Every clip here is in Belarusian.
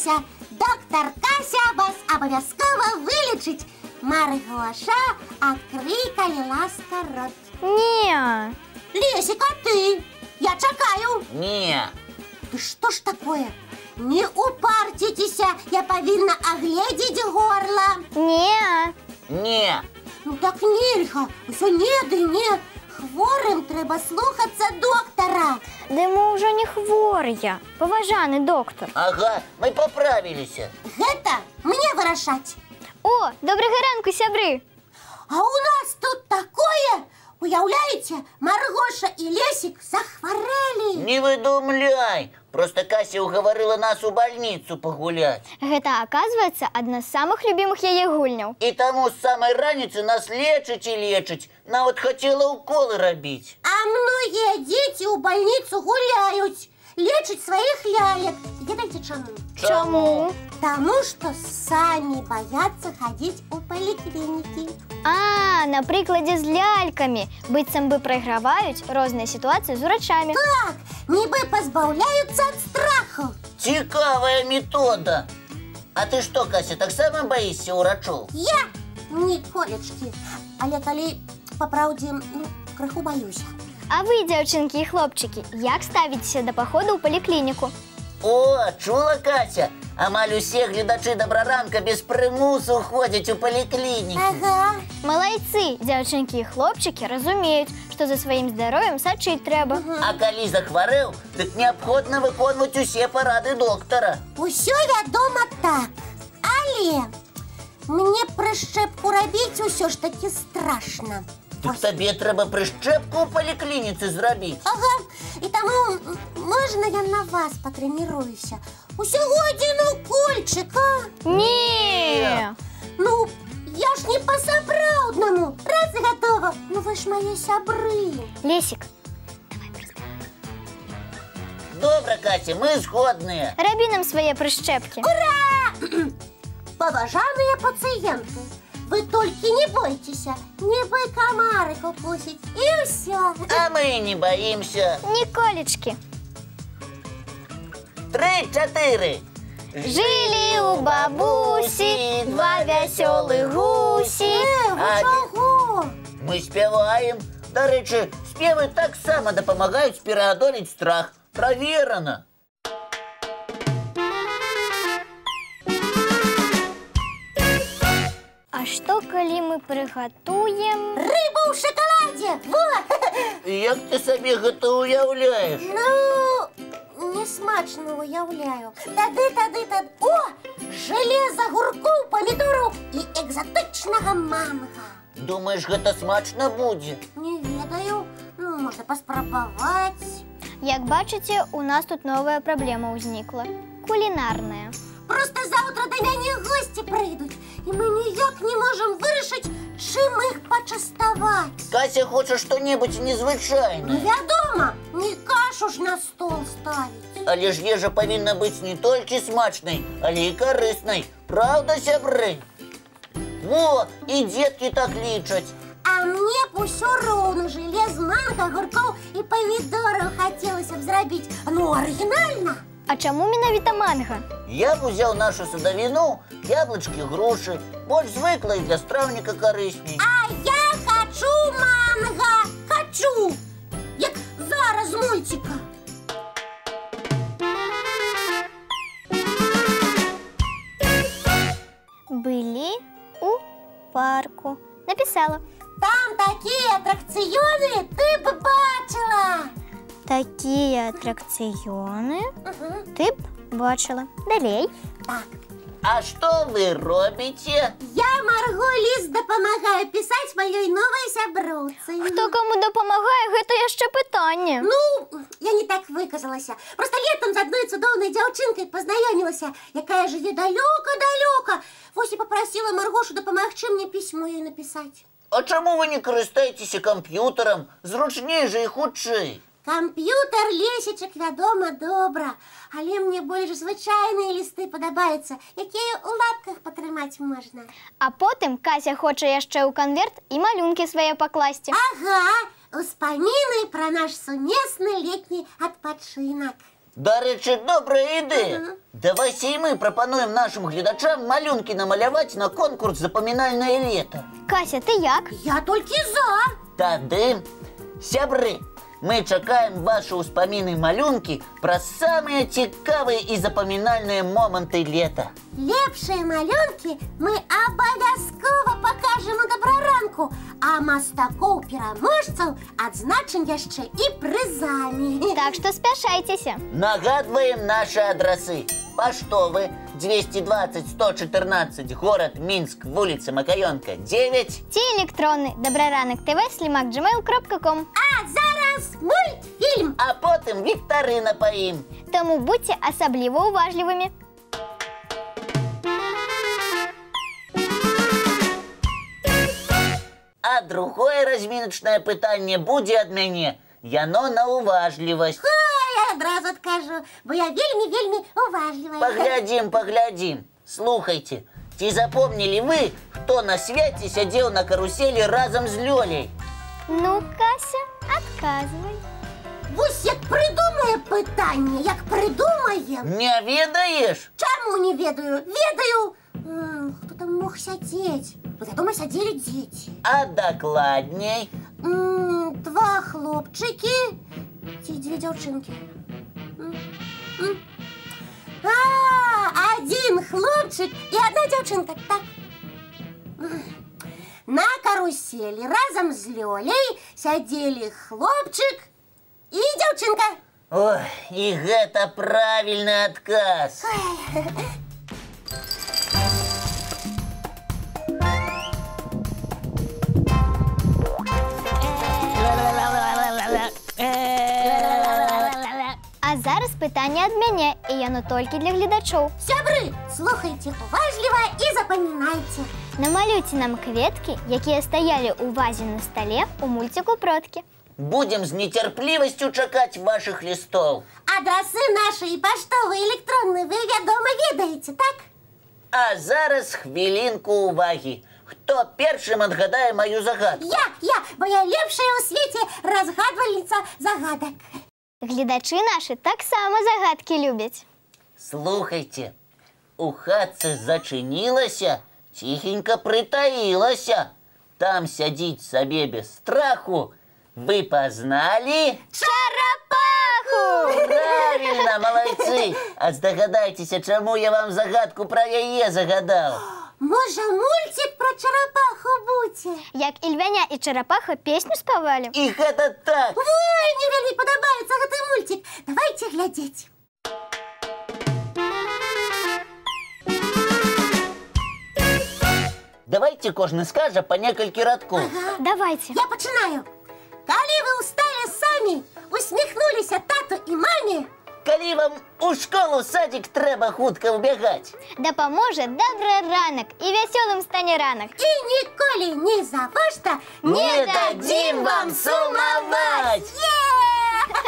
Кася. Доктар Кася вас абавязкова вылечыць. Маргоша, адкрый, калі ласка, рот. Не. Лесік, а ты? Я чакаю. Не. Ды што ж такое? Не упарціцеся, я павінна агледзець горла. Не. Не. Ну так нельга, усё не ды не. Хворым трэба слухацца доктара. Ды мы ўжо не хворыя, паважаны доктар. Ага, мы паправіліся. Гэта мне вырашаць. О, добрага ранку, сябры. А у нас тут такое! Уяўляеце, Маргоша і Лесік захварэлі. Не выдумляй. Проста Кася угаварыла нас у бальніцу пагуляць. Гэта, аказваецца, адна з самых любімых яе гульняў. І таму з самай раніцы нас лечыць і лечыць. Нават хацела уколы рабіць. А многія дзеці ў бальніцу гуляюць, лечаць сваіх лялек. Ведаеце чаму? Чаму? Таму што самі баяцца хадзіць у паліклінікі. А, на прыкладзе з лялькамі. Быццам бы прайграваюць розныя сітуацыі з урачамі. Так, нібы пазбаўляюцца ад страху. Цікавая метода. А ты што, Кася, таксама баішся ўрачоў? Я? Ніколечкі. Але калі па праўдзе, ну, крыху баюся. А вы, дзяўчынкі і хлопчыкі, як ставіцеся да паходу ў паліклініку? О, чула, Кася? Амаль усе гледачы Дабраранка без прымусу ходзяць у паліклінікі. Ага. Малайцы, дзяўчынкі і хлопчыкі разумеюць, што за сваім здароўем сачыць трэба. А калі захварэў, дык неабходна выконваць усе парады доктара. Усё вядома так. Але мне прышчэпку рабіць усё ж такі страшна. Дык табе трэба прышчэпку ў паліклініцы зрабіць. Ага, і таму можна я на вас патрэніруюся? Усяго адзін укольчык, а? Не! Ну, я ж не па-сапраўднаму. Раз і гатова. Ну вы ж мае сябры. Лесік, давай прыспявай. Добра, Кася, мы згодныя. Рабі нам свае прышчэпкі. Ура! Паважаныя пацыенты, вы толькі не бойцеся, нібы камарык укусіць, і ўсё. А мы не баімся. Ніколечкі. 3, 4. Жылі у бабусі два вясёлых гусі. Вы чаго? Мы спяваем. Дарэчы, спевы таксама дапамагаюць пераадолець страх. Праверана. А што, калі мы прыгатуем... Рыбу ў шакаладзе! Во! Як ты сабе гэта уяўляеш? Ну, не смачна уяўляю. Тады, тады, тады... О! Желе з агуркоў, памідораў і экзатычнага манга. Думаеш, гэта смачна будзе? Не ведаю. Ну, можна паспрабаваць. Як бачыце, у нас тут новая праблема ўзнікла. Кулінарная. Проста заўтра да мяне госці прыйдуць, і мы ніяк не можам вырашыць, чым іх пачаставаць. Кася хоча што-небудзь незвычайнае. Ну, вядома, не кашу ж на стол ставіць. Але ж ежа павінна быць не толькі смачнай, але і карыснай. Праўда, сябры? Во, і дзеткі так лічаць. А мне б усё роўна желе з манго, агуркоў і памідораў хацелася б зрабіць. Ну, арыгінальна. А чаму менавіта манго? Я б узяў нашу садавіну, яблычкі, грушы. Больш звыкла і для страўніка карысней. А я хачу манго! Хачу! Як зараз мульціка. Былі у парку. Напісала. Там такія атракцыёны, ты б бачыла! Такія атракцыёны ты б бачыла. Далей. Так. А што вы робіце? Я Марго ліст дапамагаю пісаць маёй новай сяброўцы. Хто каму дапамагае, гэта яшчэ пытанне. Ну, я не так выказалася. Проста летам з адной цудоўнай дзяўчынкай пазнаёмілася, якая жыве далёка-далёка. Вось і папрасіла Маргошу дапамагчы мне пісьмо ёй напісаць. А чаму вы не карыстаецеся камп'ютарам? Зручней жа і хутчэй. Камп'ютар, Лесічак, вядома, добра. Але мне больш звычайныя лісты падабаюцца, якія ў лапках патрымаць можна. А потым Кася хоча яшчэ ў канверт і малюнкі свае пакласці. Ага, успаміны пра наш сумесны летні адпачынак. Дарэчы, добрая ідэя. Давайце і мы прапануем нашым гледачам малюнкі намаляваць на конкурс «Запамінальнае лета». Кася, ты як? Я толькі за. Тады, сябры, мы чакаем вашы ўспаміны, малюнкі пра самыя цікавыя і запамінальныя моманты лета. Лепшыя малюнкі мы абавязкова пакажам у Дабраранку, а мастакоў-пераможцаў адзначым яшчэ і прызамі. Так што спяшайцеся. Нагадваем нашы адрасы. Паштовы 220 114, горад Мінск, вуліца Макаёнка, 9. Ці электронны добраранактв@gmail.com. А зараз мультфільм. А потым віктарына па ім. Таму будзьце асабліва уважлівымі. А другое разміначнае пытанне будзе ад мяне. Яно на уважлівасць. А, я адразу адкажу, бо я вельмі-вельмі уважлівая. Паглядзім, паглядзім. Слухайце, ці запомнілі вы, хто на свяце сядзеў на каруселі разам з Лёлей? Ну, Кася, адказвай. Вось як прыдумае пытанне, як прыдумае. Не ведаеш? Чаму не ведаю? Ведаю. Хто там мог сядзець? Ну, вядома, сядзелі дзеці. А дакладней? Два хлопчыкі ці дзве дзяўчынкі. А, адзін хлопчык і адна дзяўчынка, так. На каруселі разам з Лёлей сядзелі хлопчык і дзяўчынка. Ой, і гэта правільны адказ. А зараз пытанне ад мяне, і яно толькі для гледачоў. Сябры, слухайце уважліва і запамінайце. Намалюйце нам кветкі, якія стаялі ў вазе на стале у мульціку «Продкі». Будзем з нецярплівасцю чакаць вашых лістоў. Адрасы нашы і паштовы, і электронны вы, вядома, ведаеце, так? А зараз хвілінку увагі. Хто першым адгадае маю загадку? Я, бо я лепшая ў свеце разгадвальніца загадак. Гледачы нашы таксама загадкі любяць. Слухайце, у хатцы зачынілася, ціхенька прытаілася. Там сядзіць сабе без страху. Вы пазналі? Чарапаху! Правільна, малайцы! А здагадайцеся, чаму я вам загадку пра яе загадаў? Можа, мульцік пра чарапаху будзе? Як Ільвяня і чарапаха песню спявалі. І гэта так! Ой, мне вельмі падабаецца гэты мульцік. Давайце глядзець. Давайце кожны скажа па некалькі радкоў. Ага. Давайце. Я пачынаю. Калі вы усталі самі, усміхнуліся тату і маме, Калі вам у школу, садик трэба хутка ўбягаць. Дапаможа Добраранак, і вясёлым стане ранак. І ніколі ні за што не дадзім вам сумаваць.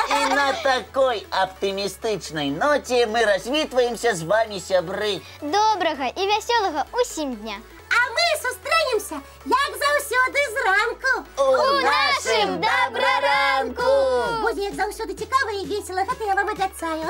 І на такой аптымістычнай ноце мы развітваемся з вамі, сябры. Добрага і вясёлага усім дня. А мы сустрэнемся, як заўсёды, зранку. У нашым Добраранку! Будзе, як заўсёды, цікава і весела, гэта я вам абяцаю.